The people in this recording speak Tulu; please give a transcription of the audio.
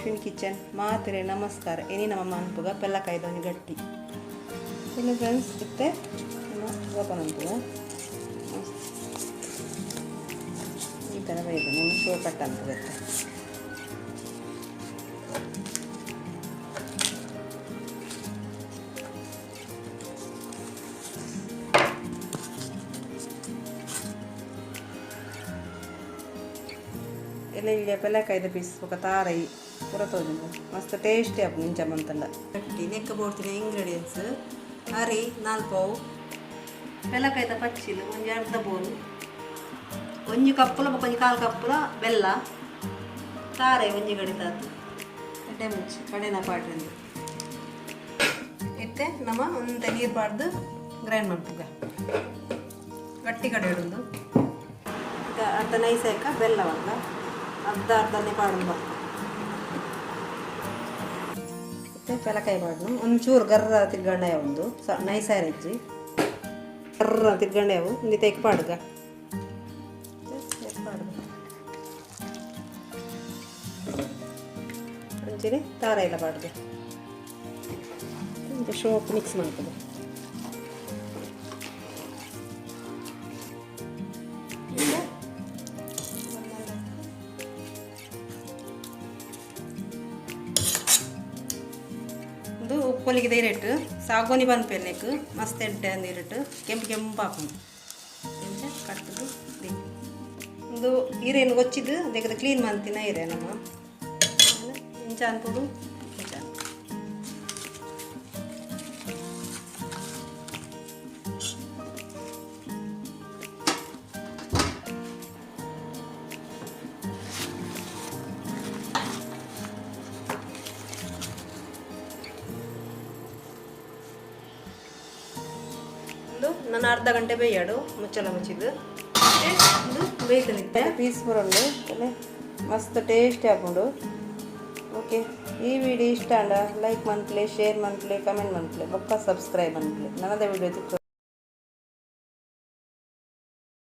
ಅಶ್ವಿನ್ ಕಿಚನ್. ಮಾತ್ರೆ ನಮಸ್ಕಾರ. ಇನಿ ನಮ್ಮ ಮನ್ಪುಗ ಪೆಲ್ಲಕಾಯ್ದ ಒಂಜಿ ಗಟ್ಟಿ. ಇನ್ನು ಫ್ರೆಂಡ್ಸ್, ಇತ್ತೆ ನಮ್ಮ ಓಪನ್ ಅನ್ಪುಗ. ಈ ಥರ ಬೈದು ನಿಮ್ಮ ಶೋ ಕಟ್ ಅನ್ಪುಗ ಇತ್ತೆ. ಎಲ್ಲ ಇಲ್ಲಿ ಪೆಲ್ಲಕಾಯ್ದ ಪೀಸ್ ಬೊಕ ತಾರೈ ಪೂರ ತೋಜುಂಡು. ಮಸ್ತ್ ಟೇಸ್ಟಿ ಆಪುಂಡು ಇಂಚ ಮಂತಂಡ. ಗಟ್ಟಿ ನೆಕ್ಕ ಬೋಡ್ತಿನ ಇಂಗ್ರೀಡಿಯೆಂಟ್ಸ್: ಅರಿ ನಾಲ್ಕು ಪಾವು, ಪೆಲಕಾಯ್ದ ಪಚ್ಚಿಲು ಒಂಜಿ ಅರ್ಧ ಬೋಲು, ಒಂಜಿ ಕಪ್ಪುಲ ಬೊಕ ಒಂಜಿ ಕಾಲು ಕಪ್ಪುಲ ಬೆಲ್ಲ, ತಾರೈ ಒಂಜಿ ಗಡಿತಾತು, ಎಡ್ಡೆ ಮುಂಚಿ ಕಡೆನ ಪಾಡ್ರಿಂದು. ಇತ್ತೆ ನಮ ಒಂತೆ ನೀರು ಪಾಡ್ದು ಗ್ರೈಂಡ್ ಮಲ್ಪುಗ. ಗಟ್ಟಿ ಕಡೆ ಇಡೋದು. ಈಗ ಅರ್ಧ ನೈಸ್ ಆಯ್ಕ ಬೆಲ್ಲವಲ್ಲ, ಅರ್ಧ ಅರ್ಧನೇ ಪಾಡೊಂದು ಬರ್ತದೆ. ಮತ್ತು ಪೆಲಕಾಯಿ ಪಾಡ್ನು. ಒಂಚೂರು ಗರ್ರ ತಿರ್ಗಂಡ ಒಂದು ಸ ನೈಸ್ ಆಯ್ರಜ್ಜಿ, ಗರ್ರ ತಿರ್ಗಂಡ ಒಂದು ತೆಕ್ ಪಾಡ್ಗ ಪಾಡ್ಗ. ಅಂಚನೆ ತಾರ ಎಲ್ಲ ಪಾಡ್ಗ. ಇಂಚ ಶೋಕ್ ಮಿಕ್ಸ್ ಮಾಡ್ತದೆ. ಈಗ ಇದು ಉಪ್ಪೊಲಿಗೆ ನೀರಿಟ್ಟು ಸಾಗೋನಿ ಪನ್ಪೆರ್ನೆಕ್ ಮಸ್ತ್ ಎಡ್ಡೆ ನೀರಿಟ್ಟು ಕೆಂಪು ಕೆಂಪು ಆಪುಂಡು. ಇಂಚ ಕಟ್ಟುದು. ಇದು ಇರೇನು ಒಚ್ಚಿದ್ದು ಅದಕ್ಕೆ ಕ್ಲೀನ್ ಮಂತಿನ ಇರೆ ನಮ್ಮ ಇಂಚ ಅನ್ಪುಡು, ಇಂಚ. ಒಂದು ನಾನು ಅರ್ಧ ಗಂಟೆ ಬೇಯಾಡು ಮುಚ್ಚಳ ಮುಚ್ಚಿದ್ದು. ಇದು ಬೇಯ್ತನಿತ್ತೆ, ಪೀಸ್ ಬರೋಂಡು ಮಸ್ತ್ ಟೇಸ್ಟಿ ಆಪುಂಡು. ಓಕೆ, ಈ ವಿಡಿಯೋ ಇಷ್ಟ ಆಂಡ ಲೈಕ್ ಮನ್ಪ್ಲೆ, ಶೇರ್ ಮನ್ಪ್ಲೆ, ಕಮೆಂಟ್ ಮನ್ಪ್ಲೆ, ಬೊಕ್ಕ ಸಬ್ಸ್ಕ್ರೈಬ್ ಮನ್ಪ್ಲೆ. ನನ್ನದ ವಿಡಿಯೋ ತಿಕ್ಕು.